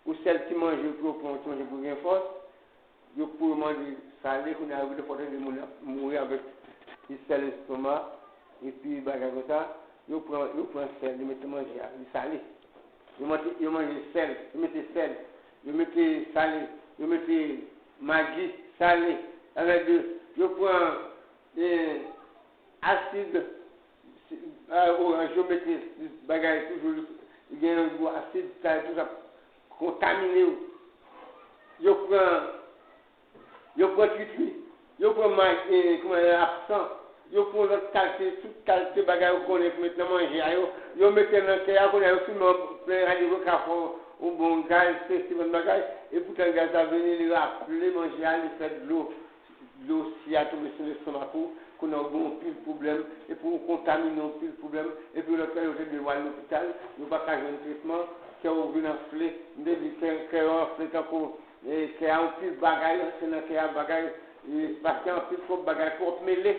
Ou sèl ti manje pou yo pran, ti manje pou gen fòs, yo pou yo manje sale, kounye a yo vin fò tande moun ap mouri avèk ti sèl estoma, epi bagay konsa, yo pran, yo pran sèl, yo mete nan manje a, li sale. Yo manje, yo manje sèl, yo mete sèl, yo mete sale, yo mete magi, sale, avèk de, yo pran, eh, asid, si, ah, oranj, yo mete bagay toujou, li gen yon gwo asid, sale, tout sa kontamine yo. Yo pran Yo pran twitwi, yo pran may, eh, kòman, eh, absan, yo pran lòt kalite, tout kalite bagay yo konnen pou met nan manje a yo, yo mete nan kè a, kounye a yo fimen yon plen radyo, yo ka fè yon bon gaz, sesi, bann bagay, epoutan gaz la vini, li raple manje a, li fè dlo, dlo si a tonbe sou lestomak ou, kounye a ou gen yon pil pwoblèm, epi ou kontamine yon pil pwoblèm, epi lòt la yo te dwe al lopital, yo pa ka jwenn tretman, kè ou vin anfle, m te di kè, kè yo anfle tankou E kè a yon pil bagay rantre nan kè a, bagay, e, paske anpil twòp bagay, twòp mele.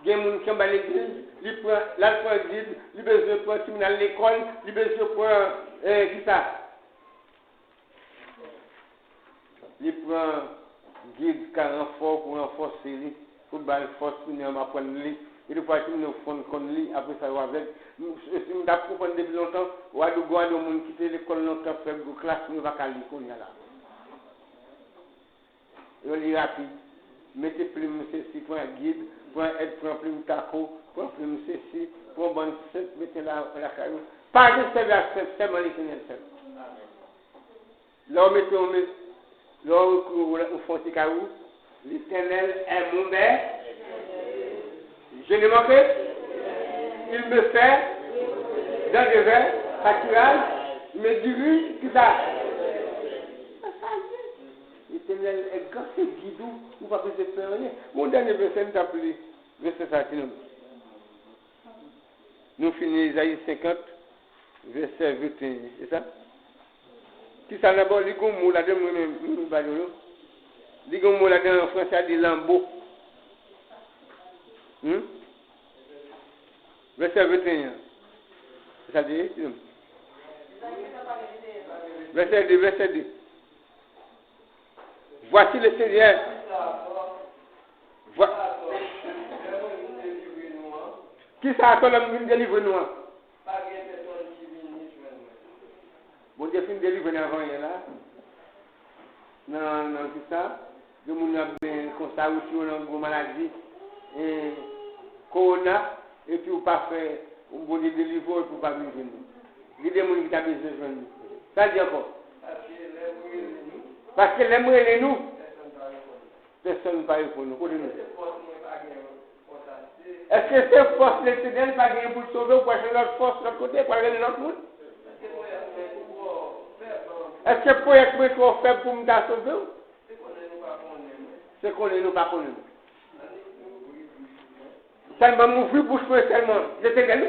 Gen moun ki anba legliz, li pran, l al pran gid, li bezwen pran timoun al lekòl, li bezwen pran, e, kisa? Li pran gid ka ranfò pou ranfòse li. Pou l ba l fòs, moun nan aprann li. E defwa timoun yo konn, konn li, apre sa yo avèg. Si m t ap konprann depi lontan, Wadougan, Wadougan, moun ki te lekòl lontan, fè gwo klas, men yo pa ka li kounye a la. Yo li rapid. Mete plim sesi, pran gid, pran èd, pran plim tako, pran plim sesi, pran bann senp, mete la, lakay ou. Pa gen sèvi ak senp, sèlman Letènèl sèl. Lè w mete yon me-, lè w, ou, ou, ou fè yon ti kay ou, L'Éternel est mon berger, je ne manquerai, il me fait dans de verts pâturages, il me dirige, kisa? Letènèl est grand, se gid ou, ou pa bezwen pè anyen. Bon, dènye vèsè m t ap li, vèsè sa ki nan Nou fini Ezayi senkant, vèsè venteyen, se sa? Kisa nan bò, li gon mo ladan, mwen menm, mwen menm pa yo. Li gon mo ladan, an fransè a di lambo. Hmm? Vèsè venteyen. Sa di, vèsè de, vèsè de. Voici le Seigneur. Vo- Kisa atò lè m vin delivre nou an? Bondye fin delivre n avan yè la. Nan, nan kisa? Gen moun ap benyen konsa, ou si w nan gwo maladi, e, kowona, epi ou pa fè, Bondye delivre w, epi ou pa vin jwenn li. Gen de moun ki ta bezwen jwenn li. Sa l di ankò? Paske lè m rele nou, pèsonn pa reponn nou. Kote nou? Èske se fòs Letènèl pa genyen pou l sove w, pou al chèche lòt fòs lòt kote, pou al rele lòt moun? Èske pwòyès mwen twò fèb pou m ta sove w? Se konnen nou pa konnen mwen. Sèlman m ouvri bouch mwen sèlman, Letènèl.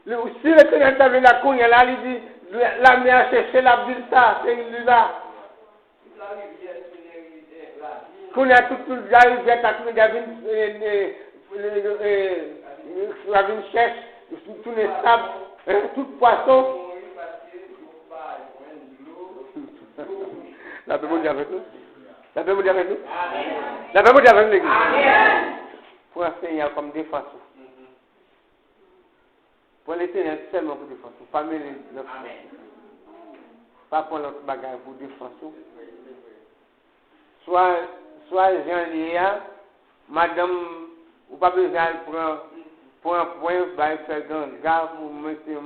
Li, si Letènèl ta vle la kounye a la, li di, lamè a chèche l, ap di l sa, se li la. Kounye a tout, tout larivyè, tout rivyè vin, e, e, e, e, la vin chèch, tounen sab, en, tout pwason. Lapè Bondye avèk nou. Lapè Bondye avèk nou. Lapè Bondye avèk nou, legliz. Pran Senyè a kòm defans ou. Pran Letènèl sèlman pou defans ou. Pa mele lòt fòs. Pa pran lòt bagay pou defans ou. Swa, swa jan l ye a, madanm, ou pa bezwen al pran, pran pwen, bay fè ganga pou mete,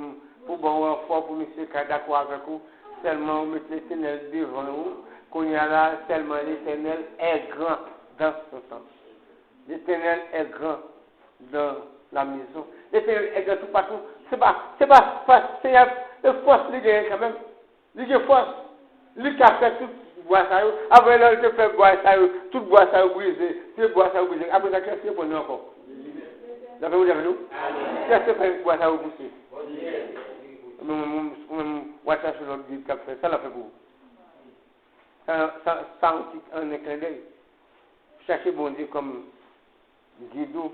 pou ba w ranfò pou misye ka dakò avèk ou. Sèlman ou met Letènèl devan ou. Kounye a la, sèlman Letènèl est grand dans ce temps. L'Éternel est grand dans la maison. Letènèl est grand toupatou. Se pa, se pa, pa, Senyè, e fòs li genyen kanmenm. Li gen fòs. Li ka fè tout bwa sa yo. Apre lè l te fè bwa sa yo, tout bwa sa yo brize. Se bwa sa yo brize. Apre sa, kiyès ki reponn nou ankò? Lapè Bondye avèk nou. Kiyès ki fè bwa sa yo pouse? Ou menm, ou menm, ou menm, w al chache lòt gid k ap fè. Sa l ap fè pou ou? Sa, sa, sa yon ti, an, en klen dèy. Chache Bondye kòm gid ou,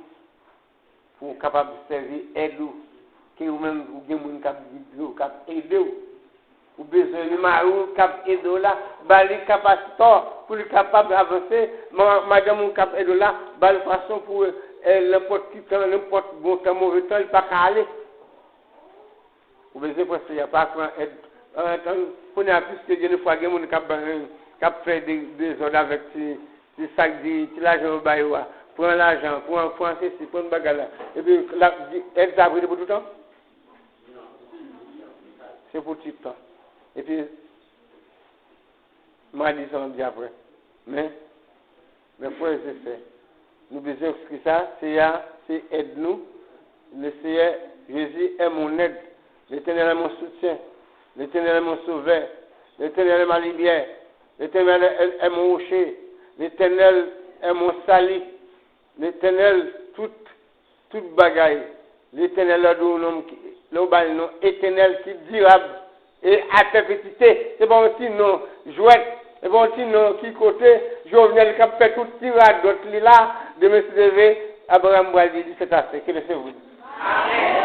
pou w kapab sèvi èd ou. Ke ou menm, ou gen moun k ap gide w, k ap ede w. Ou bezwen li mari w k ap ede w la, ba li kapasitò pou li kapab avanse. Ma-, madanm ou k ap ede w la, ba l fason pou, eh, nenpòt ki tan, nenpòt bon tan, move tan, li pa ka ale. Ou bezwen pran Senyè a, pa pran èd. An, an, kounye a, piske gen de fwa gen moun k ap, k ap fè de, dezòd avèk ti, ti sa k di, ti lajan yo ba yo a. Pran lajan, pran, pran sesi, pran bagay la. Epi, l ap di, èd sa ap rete pou toutan? Se pou ti tan. Epi, m a di sa m ap di apre. Men, mes frères et sœurs, nou bezwen ki sa? Seyè a se èd nou. Le Seigneur Jésus est mon aide. L'Éternel est mon soutien. L'Éternel est mon sauveur. L'Éternel est ma lumière. L'Éternel est, est mon rocher. L'Éternel est mon salut. Letènèl, tout, tout bagay. Letènèl, lè w di yon non ki, lè w ba l non Etènèl ki dirab e a pèpetyite. Se pa yon ti non jwèt. Se pa yon ti non ki kote Jovenel k ap fè tout ti radòt li la. Demen, si Dye vle, Abraham pral di li se ase. Ke Dye se vre.